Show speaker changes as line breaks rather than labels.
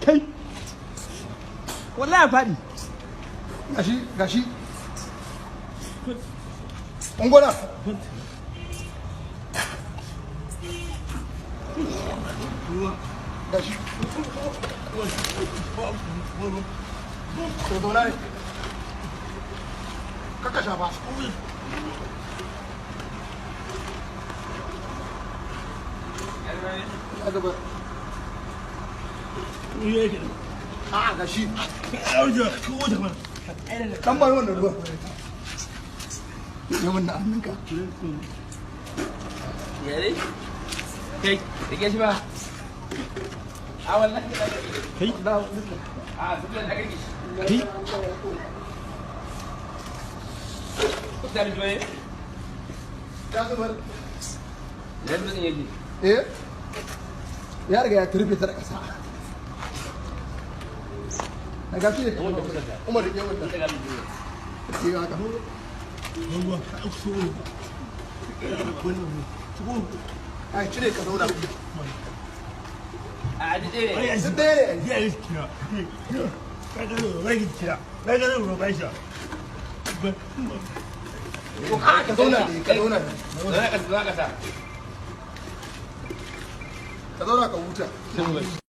Kai. Wallahi faɗi.
Gashi, gashi. Ungona. Gashi. To zauna ne. Kaka shafa. Ya gaba. A'a, gashi. Dan bani wannan ruwan. Ya mun na hannunka.
Yare? Kai, rike shi ba. A wallahi.
Kai.
A zuwa da kake shi.
Kai.
Ku ta biyo.
Ya zubar.
Yanzu ne yake.
Eh? Ya riga ya turfe ta da ƙasa. Na gashi ne. Umar, rike wannan. Rike haka. Ai cire ka zauna.
A ji ɗaya.
Duk ɗaya ne. To a ka zauna ne, ka zauna ne.
Zauna ka, zauna ka sa.
Ka zauna ka huta.